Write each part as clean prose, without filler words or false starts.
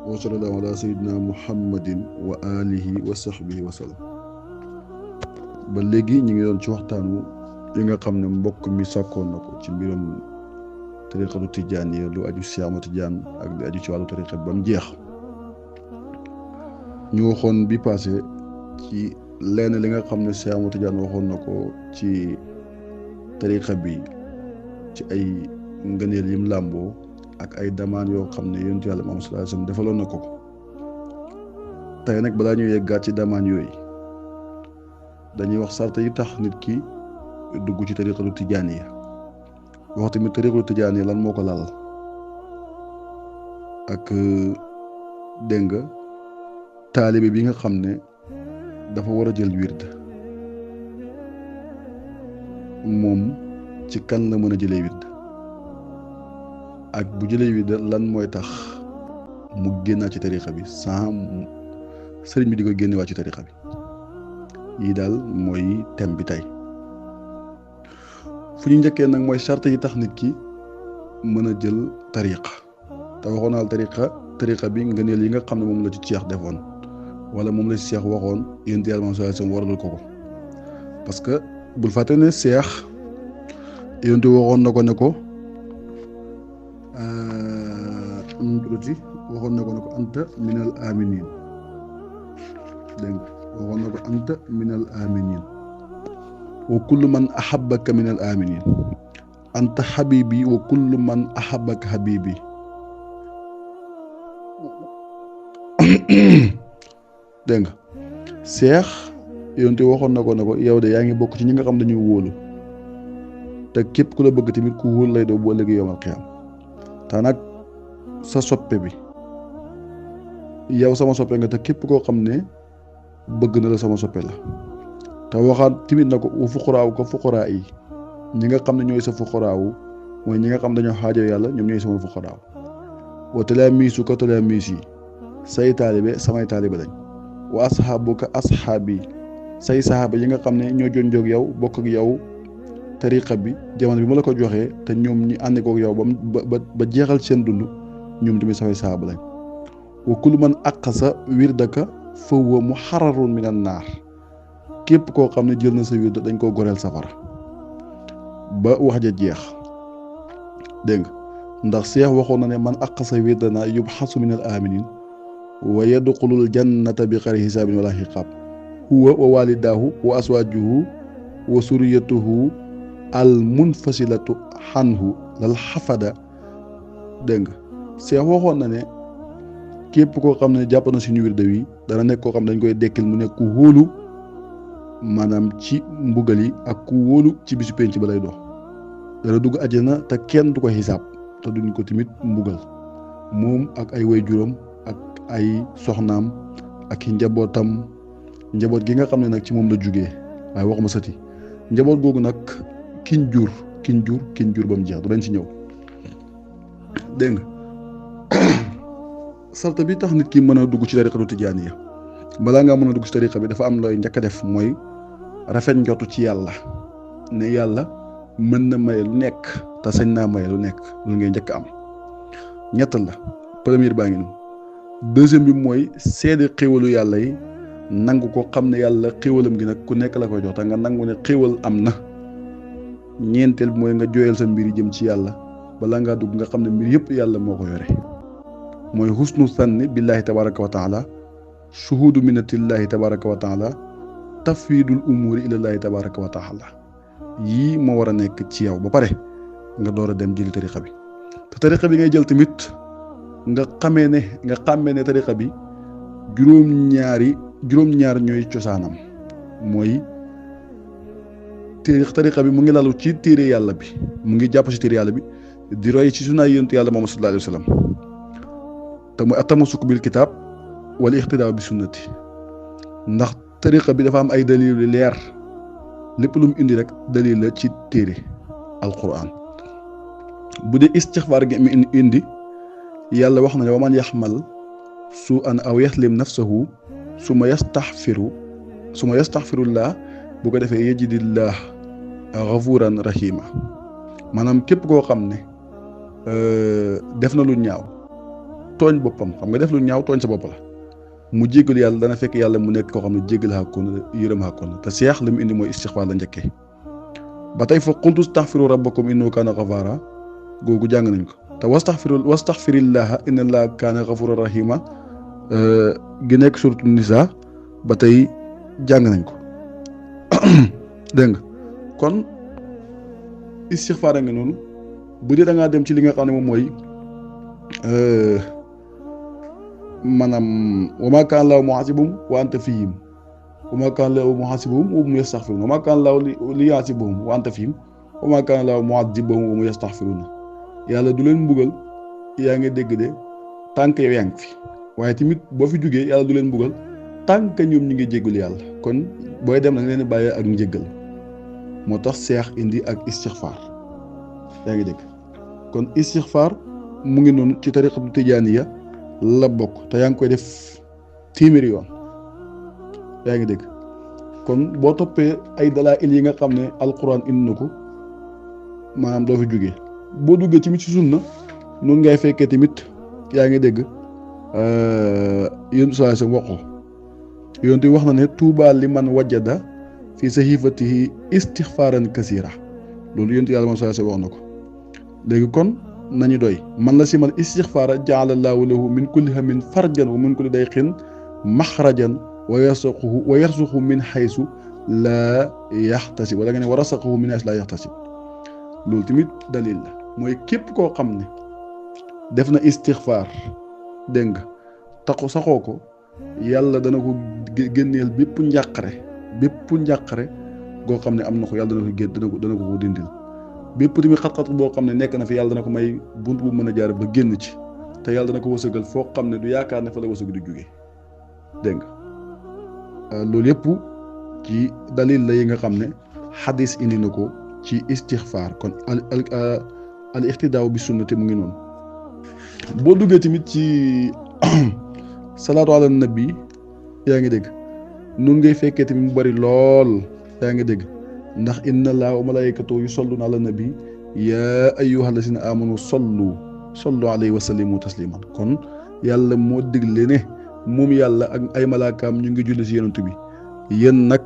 wa sallallahu ala sayyidina muhammadin wa alihi wa sahbihi wa sallam. ba léegi ñu ngi doon ci waxtaanu li nga xam ne mbokk mi sàkkoon na ko ci mbiram tariqatu tijaan yi lu aju si Ahmad Tijaan ak li aju ci wàllu tariqa ba mu jeex. ñu waxoon bi passé ci lenn li nga xam ne si Ahmad Tijaan waxoon na ko ci tariqa bi ci ay ngëneel yim làmboo ak ay damaan yoo xam ne yonent Yàlla Muhammad sallallahu alayhi wasallam defaloon na ko tey nag balaa ñu yeggaat ci damaan yooyu dañuy wax sart yi tax nit ki dugg ci tariqatu tijaaniya wax tamit tariqatu tijaaniya lan moo ko lal ak dégg nga taalibe bi nga xam ne dafa war a jël wird moom ci kan la mën a jëlee wird ak bu jëlee wird lan mooy tax mu génnaat ci tariqa bi sans sëriñ bi di ko génnewaat ci tariqa bi yii daal mooy thème bi tey fu ñu njëkkee nag mooy charte yi tax nit ki mën a jël tariqa te waxoon naa tariqa bi ngëneel yi nga xam ne moom la ci Cheikh defoon wala moom la ci Cheikh waxoon yonent Yàlla Muhammad sallallahu alayhi wasallam waralul ko parce que bul fàtte ne Cheikh yonent waxoon na ko ne ko waxoon na ko ne ko anta minal aminin dégg nga waxoon na ko anta minal aminin wa kullu man ahabbaka minal aminin anta habibi wa kullu man ahabbaka habibi dégg nga Seex yonte waxoon na ko ne ko yow de yaa ngi bokk ci ñi nga xam dañuy wóolu te képp ku la bëgg tamit ku wóolu lay doo boo léegi yowmal qiyaam te nag sa soppe bi yow sama soppe nga te képp koo xam ne bëgg na la sama soppe la te waxaat timit na ko u fuqaraaw ko fuqaraa yi ñi nga xam ne ñooy sa fuqaraawu mooy ñi nga xam dañoo xaajo yàlla ñoom ñooy sama fuqaraaw wa talaamiisu ko talaamiis yi say taalibe samay taalibe lañ wa asxaabuka asxaabi say saxaaba yi nga xam ne ñoo jonjoog yow bokk ak yow tariqa bi jamono bi ma la ko joxee te ñoom ñi ànd koog yow ba jeexal seen dund ñoom tamit samay saxaaba lañ wa kullu man aqasa wirdaka fa huwa muharrarun minan naar képp koo xam ne jël na sa wird dañ koo goreel safara ba wax ja jeex dégg nga ndax Seex waxoon na ne man aqasa wirdana yubxasu minal aminin wa yadxulul jannata bi xayri hisaabin wala xiqaab huwa wa walidaahu wa aswaajuhu wa suriyatuhu al munfasilatu xanhu lal xafada dégg nga Seex waxoon na ne képp koo xam ne jàpp na suñu wirde wi dana nekk koo xam ne dañ koy dekkil mu nekk ku wóolu maanaam ci mbugal yi ak ku wóolu ci bisu penc ba lay dox dana dugg àjjana te kenn du ko xisaab te duñ ko tamit mbugal moom ak ay waajuram ak ay soxnaam ak i njabootam njaboot gi nga xam ne nag ci moom la jugee waaye waxuma sati njaboot googu nag kiñ jur ba mu jeex danañ ci ñëw dégg nga sarta bi tax nit ki mën a dugg ci tariqatu tijaaniya balaa ngaa mën a dugg ci tariqa bi dafa am looy njëkk a def mooy rafet njortu ci yàlla ne yàlla mën na maye lu nekk te sañ naa maye lu nekk lu ngay njëkk am ñett la première baa ngi nii deuxième bi mooy seede xéwalu yàlla yi nangu ko xam ne yàlla xéwalam gi nag ku nekk la koy jox te nga nangu ne xéwal am na ñeenteel bi mooy nga jooyal sa mbir yi jëm ci yàlla balaa ngaa dugg nga xam ne mbir yëpp yàlla moo ko yore mooy husnu sanni billahi tabaraka wa taala shuhudu minnatillahi tabaraka wa taala tafwidul umuri ilallahi tabaraka wa taala yii moo war a nekk ci yow ba pare nga door a dem jëli tariqa bi te tariqa bi ngay jël tamit nga xàmmee ne tariqa bi juróom-ñaar ñooy cosaanam mooy tariqa bi mu ngi lalu ci téere yàlla bi mu ngi jàpp ci téere yàlla bi di roy ci sunnaay yonent yàlla Muhammad sallallahu alayhi wa sallam te mooy atamasuk bil kitaab wala ixtidaa bi sunnati ndax tariqa bi dafa am ay dalil yu leer lépp lu mu indi rek dalil la ci téere alquran bu dee istixfaar gi mi indi yàlla wax na ne wa man yaxmal su an aw yaslim nafsahu suma yastaxfirullah bu ko defee yajidillah gafuran rahima maanaam képp koo xam ne def na lu ñaaw tooñ boppam xam nga def lu ñaaw tooñ sa bopp la mu jéggalu yàlla dana fekk yàlla mu nekk koo xam ne jéggal xàkkoon na yërëm xàkkoon na te seex li mu indi mooy istixfaar la njëkkee ba tey fa qultu staxfiru rabbakum innahu kaana gafaara googu jàng nañ ko te wastaxfirillaha inna allaha kaana gafuuran rahima gi nekk suratu nisa ba tey jàng nañ ko dégg nga kon istixfaar a nga noonu bu dee da ngaa dem ci li nga xam ne moom mooy maanaam wa maa kaana llaahu mu'azzibahum wa anta fiihim wa maa kaana llaahu mu'azzibahum wa hum yastaghfiruun wa maa kaana llaahu liyu'azzibahum wa anta fiihim wa maa kaana llaahu mu'azzibahum wa hum yastaghfiruun yàlla du leen mbugal yaa ngi dégg de tànk yow yaa ngi fi waaye tamit boo fi jugee yàlla du leen mbugal tànk ñoom ñu ngi jéggul yàlla kon booy dem nag leen bàyyee ak njéggal moo tax seex indi ak istixfaar yaa ngi dégg kon istixfaar mu ngi noonu ci tariqatu tijaaniya la bokk te yaa ngi koy def téeméeri yoon yaa ngi dégg kon boo toppee ay dalaa'il yi nga xam ne alquran indi na ko maanaam doo fi jugee boo duggee tamit ci sunna noonu ngay fekkee tamit yaa ngi dégg yéen saa sa waxoo yonent wax na ne tuubaa li man wajada fi sahifatihi istixfaaran kasira loolu yonent yàlla moom saa sa wax na ko léegi kon nañu doy man la simal istixfaara jaala llaahu lahu min kulli hammin farjan wa min kulli dayqin maxrajan wa yarsuquhu min xaysu laa yaxtasib wala nga ne wa rasaqahu min xaysu laa yaxtasib loolu tamit dalil la mooy képp koo xam ne def na istixfaar dégg nga taxu saxoo ko yàlla dana ko génneel bépp njàqare goo xam ne am na ko yàlla dana ko dindil bépp tamit xat-xat boo xam ne nekk na fi yàlla dana ko may bunt bu mën a jaar ba génn ci te yàlla dana ko wësëgal foo xam ne du yaakaar ne fa la wësëg di jógee dégg nga loolu yëpp ci dalil la yi nga xam ne xadis indi na ko ci istixfaar kon al ixtidaaw bi sunnati mu ngi noonu boo duggee tamit ci salaatu ala nabi yaa ngi dégg nun ngay fekkee tamit mu bari lool yaa ngi dégg ndax inna allaha wa malaikatahu yusalluna ala nabi yaa ayyuhal lazina amanu sallu alayhi wa sallimu tasliman kon yàlla moo digle ne moom yàlla ak ay malaakaam ñu ngi julli ci yonent bi yéen nag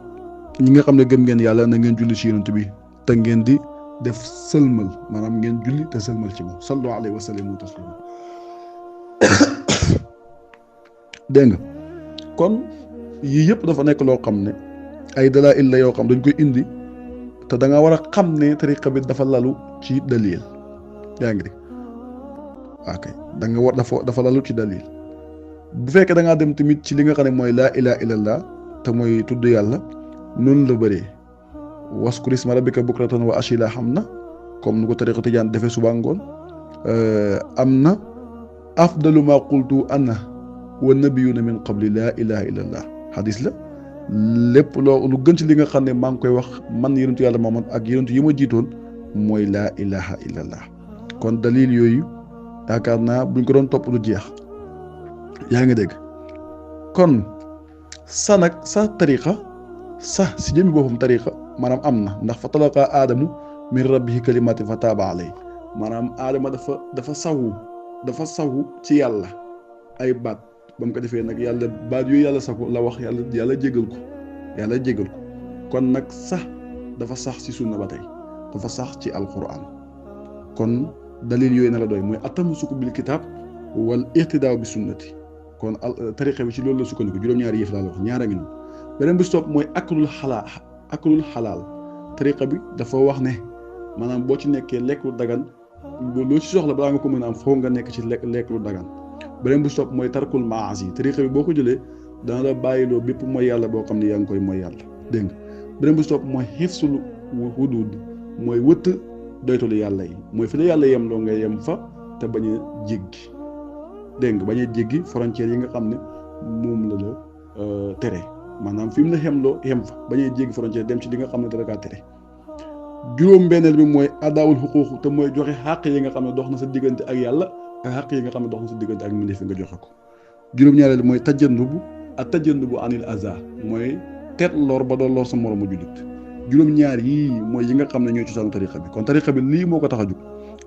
ñi nga xam ne gëm ngeen yàlla na ngeen julli ci yonent bi te ngeen di def sëlmal maanaam ngeen julli te sëlmal ci moom sallu alayhi wa sallimu tasliman dégg nga kon yii yëpp dafa nekk loo xam ne ay dalaa'il la yoo xam dañ koy indi te da nga war a xam ne tariqa bi dafa lalu ci dalil yaa ngi dégg ok da nga war dafa lalu ci dalil bu fekkee da ngaa dem tamit ci li nga xam ne mooy laa ilaha illallah te mooy tudd yàlla noonu la bëree waskur isma rabbika bukratan wa asila xam na comme nu ko tariqa tijaan defee suba ngoon am na afdalu ma qultu ana wa nabiyuna min qabli laa ilaha illallah hadis la lépp lu gën ci li nga xam ne maa ngi koy wax man yonentu yàlla Muhammad ak yonentu yi ma jiitoon mooy laa ilaha illallah kon dalil yooyu yaakaar naa buñ ko doon topp du jeex yaa ngi dégg kon sa nag sa tariqa sa si jëmi boppam tariqa maanaam am na ndax fa talaqa aadamu min rabbihi kalimatin fa taaba alay maanaam aadama dafa sawu ci yàlla ay baat ba mu ko defee nag yàlla baat yooyu yàlla sax la wax yàlla jégal ko kon nag sax dafa sax ci sunna ba tey dafa sax ci alquran kon dalil yooyu na la doy mooy atamusuku bil kitab wal ihtidaaw bi sunnati kon tariqa bi ci loolu la sukkandiku juróom-ñaari yëf laa la wax ñaara ngi noonu beneen bi stop mooy aklul xalaal tariqa bi dafa wax ne maanaam boo ci nekkee lekk lu dagan loo ci soxla balaa nga ko mën a am foo nga nekk ci lekk lu dagan beneen bu stop mooy tarkul maasi tariqa bi boo ko jëlee dana la bàyyiloo bépp mooy yàlla boo xam ne yaa ngi koy mooy yàlla dégg nga beneen bu stop mooy xifsul hudud mooy wëtt doytalu yàlla yi mooy fi la yàlla yem loo nga yem fa te bañ a jéggi dégg nga bañ a jéggi frontières yi nga xam ne moom la tere maanaam fi mu la xemloo yem fa bañ a jéggi frontière dem ci li nga xam ne dara kaa tere juróom benneel bi mooy adaawul xuquuq te mooy joxe xàq yi nga xam ne dox na sa diggante ak yàlla ak xàq yi nga xam ne dox na sa diggante ak mbindeef nga joxe ko juróom-ñaareel mooy tajannubu anil aza mooy teet lor ba doon lor sa moromu jullit juróom-ñaar yii mooy yi nga xam ne ñooy cosaanu tariqa bi kon tariqa bi lii moo ko tax a jóg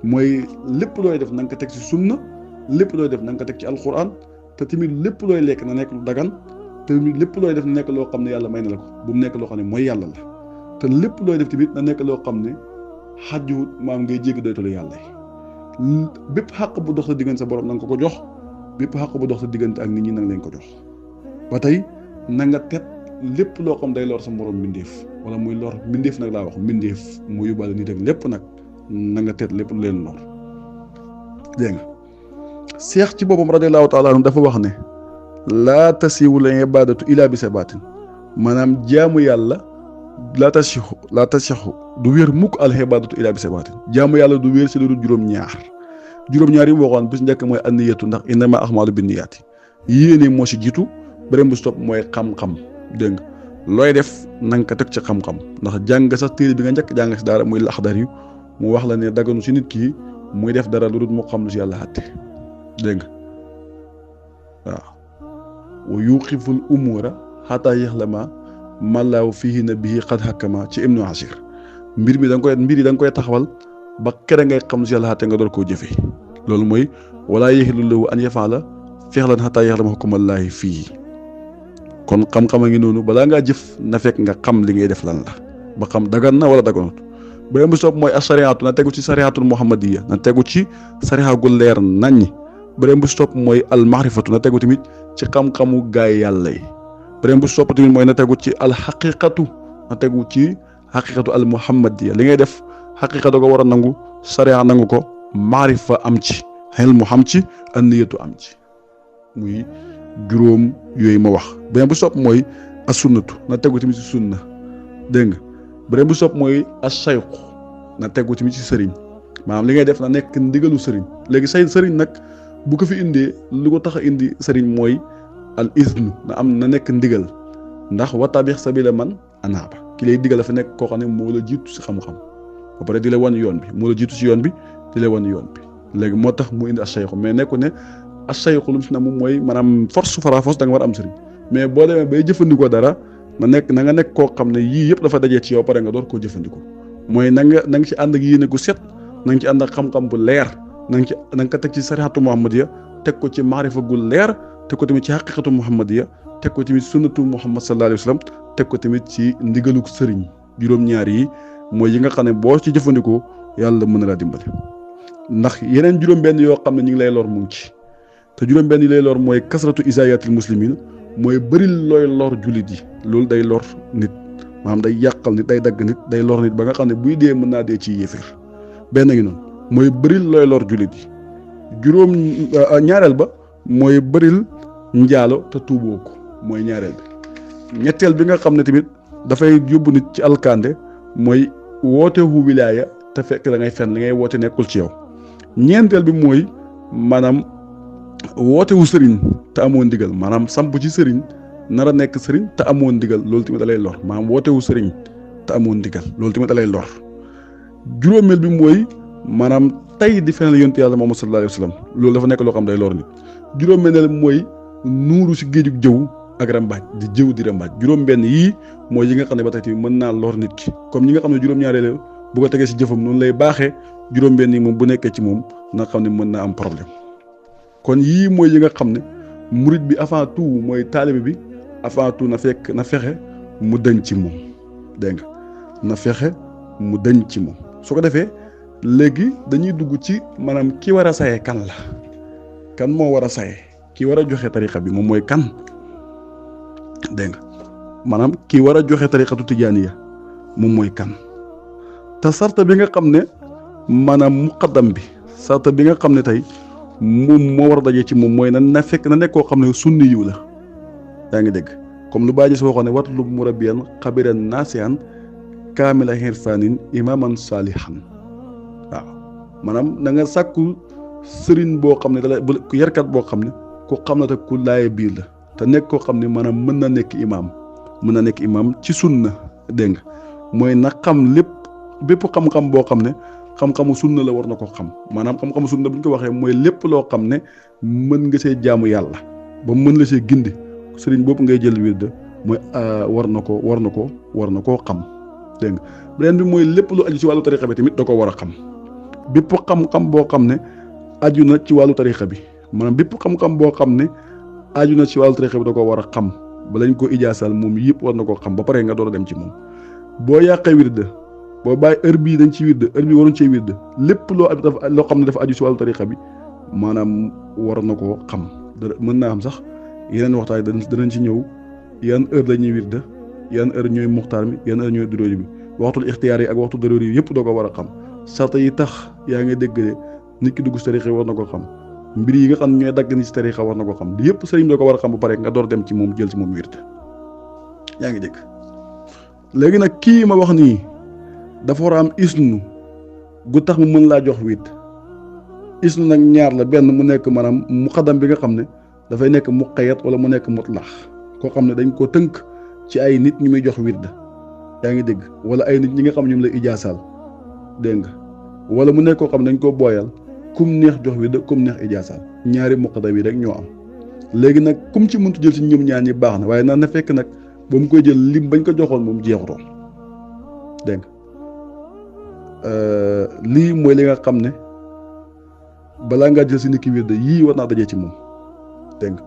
mooy lépp looy def na nga ko teg ci sunna lépp looy def na nga ko teg ci alquran te tamit lépp looy lekk na nekk lu dagan te tamit lépp looy def na nekk loo xam ne yàlla may na la ko bu mu nekk loo xam ne mooy yàlla la te lépp looy def tamit na nekk loo xam ne xajjuwut maam ngay jéggi doytalu yàlla yi bépp xàq bu dox sa diggante sa borom na nga ko jox bépp xàq bu dox sa diggante ak nit ñi na nga leen ko jox ba tey na nga tet lépp loo xam day lor sa morom mbindeef wala muy lor mbindeef nag laa wax mbindeef mu yóbbaale nit ak lépp nag na nga tet lépp lu leen lor dégg nga seex ci boppam radiyallaahu taala anhu dafa wax ne laa tasiwul ibaadatu ilaa bi sabaatin maanaam jaamu yàlla laa tasixu du wér mukk al ibaadatu ilaa bi sabaatin jaamu yàlla du wér si lu dul juróom-ñaar yi mu waxoon bis njëkk mooy anniyatu ndax innamaa a'maalu binniyaati yéene moo si jiitu beneen bu si topp mooy xam-xam dégg nga looy def na nga ko teg ci xam-xam ndax jàng sax téere bi nga njëkk jàng si dara muy laxdar yu mu wax la ne daganu si nit ki muy def dara lu dul mu xam lu si yàlla xatte dégg nga waaw wa yuqiful umuura xataa yaxlama mallaahu fiihi nabihi qad hakama ci ibnu asir mbir yi da nga koy taxawal ba kere ngay xam lu si yàlla xatte nga door koo jëfee loolu mooy walaa yaxilu lahu an yafaala fi'lan xataa yaxlama hukmallaahi fiihi kon xam-xam a ngi noonu balaa ngaa jëf na fekk nga xam li ngay def lan la ba xam dagan na wala daganut beneen bu sopp mooy asariatu na tegu ci sariatul muhammadiya na tegu ci sariya gu leer naññ beneen bu sopp mooy almaarifatu na tegu tamit ci xam-xamu gaay yàlla yi beneen bu sopp tamit mooy na tegu ci alxaqiqatu na tegu ci xaqiqatu al muhammadiya li ngay def xaqiqa da ko war a nangu sariya nangu ko maarifa am ci xel mu xam ci anniyatu am ci muy juróom yooyu ma wax beneen bu sopp mooy as-sunnatu na tegu tamit ci sunna dégg nga beneen bu sopp mooy as-sayxu na tegu tamit ci sëriñ maanaam li ngay def na nekk ndigalu sëriñ léegi say sëriñ nag bu ko fi indee lu ko tax a indi sëriñ mooy al iznu na nekk ndigal ndax wattabi' sabila man anaaba ki lay digal dafa nekk koo xam ne moo la jiitu si xam-xam ba pare di la wan yoon bi moo la jiitu si yoon bi di la wan yoon bi léegi moo tax mu indi as-sayxu mais nekku ne as-sayxu lu mu si na moom mooy maanaam force fara force da nga war am sëriñ mais boo demee bay jëfandikoo dara na nga nekk koo xam ne yii yëpp dafa dajee ci yow pare nga door koo jëfandikoo mooy na nga ci ànd ak yéene gu set na nga ci ànd ak xam-xam bu leer na nga ko teg ci sarihatu muhammadiya teg ko ci maarifa gu leer teg ko tamit ci xaqiqatu muhammadiya teg ko tamit sunnatu muhammad sallallahu alayhi wa sallam teg ko tamit ci ndigaluk sëriñ juróom-ñaar yi mooy yi nga xam ne boo ci jëfandikoo yàlla mën na laa dimbale ndax yeneen juróom-benn yoo xam ne ñu ngi lay lor mu ngi ci te juróom-benn yi lay lor mooy kasratu isaayatil muslimin mooy bëri looy lor jullit yi loolu day lor nit maanaam day yàqal nit day dagg nit day lor nit ba nga xam ne buy dee mën naa dee ci yéeféer benn ngi noonu mooy bëril looy lor jullit yi ñaareel ba mooy bëril njaalo te tuuboo ko mooy ñaareel bi ñetteel bi nga xam ne tamit dafay yóbbu nit ci alkande mooy woote wu wilaaya te fekk da ngay fen li ngay woote nekkul ci yow ñeenteel bi mooy maanaam woote wu sëriñ te amoon ndigal maanaam samp ci sëriñ nar a nekk sëriñ te amoon ndigal loolu tamit da lay lor maanaam woote wu sëriñ te amoon ndigal loolu tamit da lay lor juróomeel bi mooy maanaam tey di fenal yonent yàlla Muhammad sallallahu alayhi wa sallam loolu dafa nekk loo xam day lor nit juróom-benneel bi mooy nuuru si géejug jëw ak rambaaj di jëw di rambaaj juróom-benn yii mooy yi nga xam ne ba tey mën naa lor nit ki comme ñi nga xam ne juróom-ñaareel bu ko tegee si jëfam noonu lay baaxee juróom-benn yi moom bu nekkee ci moom na xam ne mën naa am problème kon yii mooy yi nga xam ne murit bi avant tout mooy taalibe bi avant tout na fexe mu dëñ ci moom dégg nga na fexe mu dëñ ci moom su ko defee léegi dañuy dugg ci maanaam ki war a saye kan la kan moo war a saye ki war a joxe tariqa bi moom mooy kan dégg nga maanaam ki war a joxe tariqatu tijaaniya moom mooy kan te sarta bi nga xam ne maanaam muqaddam bi sarta bi nga xam ne tey moom moo war a dajee ci moom mooy na nekk koo xam ne sunni yiw la yaa ngi dégg comme lu bàyyi si waxoon ne watlub murabbiyan xabiran naasihan kaamila hirfanin imaman saalihan waaw maanaam na nga sàkku sëriñ boo xam ne dala ku yarkat boo xam ne ku xam ne te ku laaye biir la te nekk koo xam ne maanaam mën na nekk imaam ci sunna dégg nga mooy na xam bépp xam-xam boo xam ne xam-xamu sunna la war na ko xam maanaam xam-xamu sunna bu ñu ko waxee mooy lépp loo xam ne mën nga see jaamu yàlla ba mën la see gindi sëriñ boobu ngay jël wirda mooy war na koo xam dégg nga beneen bi mooy lépp lu aju ci wàllu tariqa bi tamit da ko war a xam bépp xam-xam boo xam ne aju na ci wàllu tariqa bi maanaam bépp xam-xam boo xam ne aju na ci wàllu tariqa bi da ko war a xam ba lañ ko ijaasal moom yëpp war na koo xam ba pare nga door a dem ci moom. boo yàqee wird boo bàyyi heure bii dañ ci wird heure bii waroon cee wird lépp loo xam ne dafa aju ci wàllu tariqa bi maanaam war na koo xam mën naa am sax yeneen waxtaan danañ ci ñëw yan heure la ñuy wird yan heure ñooy muxtaar mi yan heure ñooy duróoji bi waxtul ixtiyaar yi ak waxtu daroori yi yëpp doo ko war a xam sarta yi tax yaa ngi dégg de nit ki dugg ci tariqa war na ko xam mbir yi nga xam ne ñooy dagg ni ci tariqa war na ko xam yëpp sëriñ doo ko war a xam ba pare nga door dem ci moom jël ci moom wird yaa ngi dégg. léegi nag kii ma wax nii dafa war a am isnu gu tax mu mën laa jox wird isnu nag ñaar la benn mu nekk maanaam muqaddam bi nga xam ne dafay nekk muqayyad wala mu nekk mutlax koo xam ne dañ ko tënk ci ay nit ñu muy jox wird yaa ngi dégg wala ay nit ñi nga xam ñoom lay ijaasaal dégg nga wala mu nekk koo xam ne dañ ko booyal kum neex jox wird kum neex ijaasaal ñaari muqaddam yi rek ñoo am léegi nag kum ci mëntu jël ci ñoom ñaar ñi baax na waaye na fekk nag ba mu koy jël lim bañ ko joxoon moom jeexutoon dégg nga lii mooy li nga xam ne balaa ngaa jël si nit ki wird yii war naa dajee ci moom dégg nga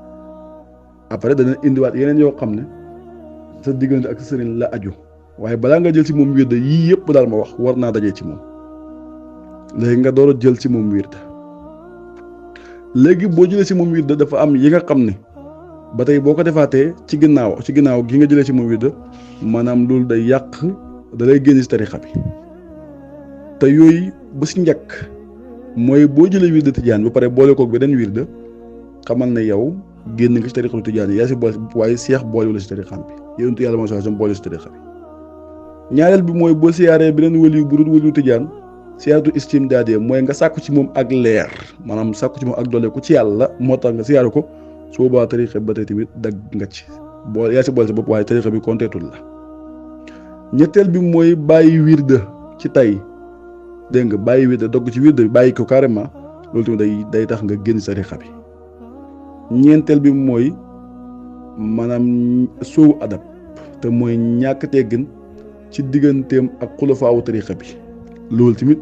après dana indiwaat yeneen yoo xam ne sa diggante ak sa sëriñ la aju waaye balaa nga jël ci moom wird yii yëpp daal ma wax war naa dajee ci moom léegi nga door a jël ci moom wird léegi boo jëlee ci moom wird dafa am yi nga xam ne ba tey boo ko defaatee ci ginnaaw gi nga jëlee ci moom wird maanaam loolu day yàq da lay génn ci tariqa bi te yooyu ba ci njëkk mooy boo jëlee wird tijaan ba pare boole koog beneen wird xamal ne yow génn nga ci tariqa tijaan yi yaa si boole waaye seex boole wala ci tariqam bi yonentu yàlla moo boole ci tariqa bi ñaareel bi mooy boo siyaaree beneen waliyu bu dul waliyu tijaan siyaaratu istimdaadee mooy nga sàkku ci moom ak leer maanaam sàkku ci moom ak doole ku ci yàlla moo tax nga siyaaru ko su boobaa tariqa bi ba tey tamit dagg nga ci boole yaa si boole sa bopp waaye tariqa bi konteetul la ñetteel bi mooy bàyyi wird ci tay dégg nga bàyyi wird dogg ci wird bàyyi ko carrément loolu tamit day tax nga génn tariqa bi ñeenteel bi mooy maanaam soowu adab te mooy ñàkk teggin ci digganteem ak xulafaawu tariqa bi loolu tamit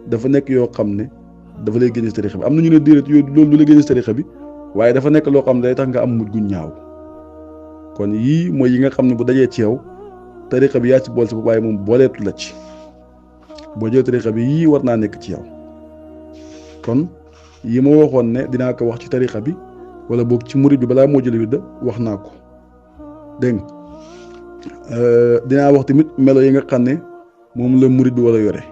dafa nekk yoo xam ne dafa lay génne tariqa bi am na ñu ne déedéet yooyu loolu du la génne tariqa bi waaye dafa nekk loo xam ne day tax nga am mujj gu ñaaw kon yii mooy yi nga xam ne bu dajee ci yow tariqa bi yaa ci bool sa bopp waaye moom booleetu la ci boo jëlee tariqa bi yii war naa nekk ci yow kon yi ma waxoon ne dinaa ko wax ci tariqa bi wala boog ci murid bi balaa moo jël wird wax naa ko dégg nga dinaa wax tamit melo yi nga xam ne moom la murid bi war a yore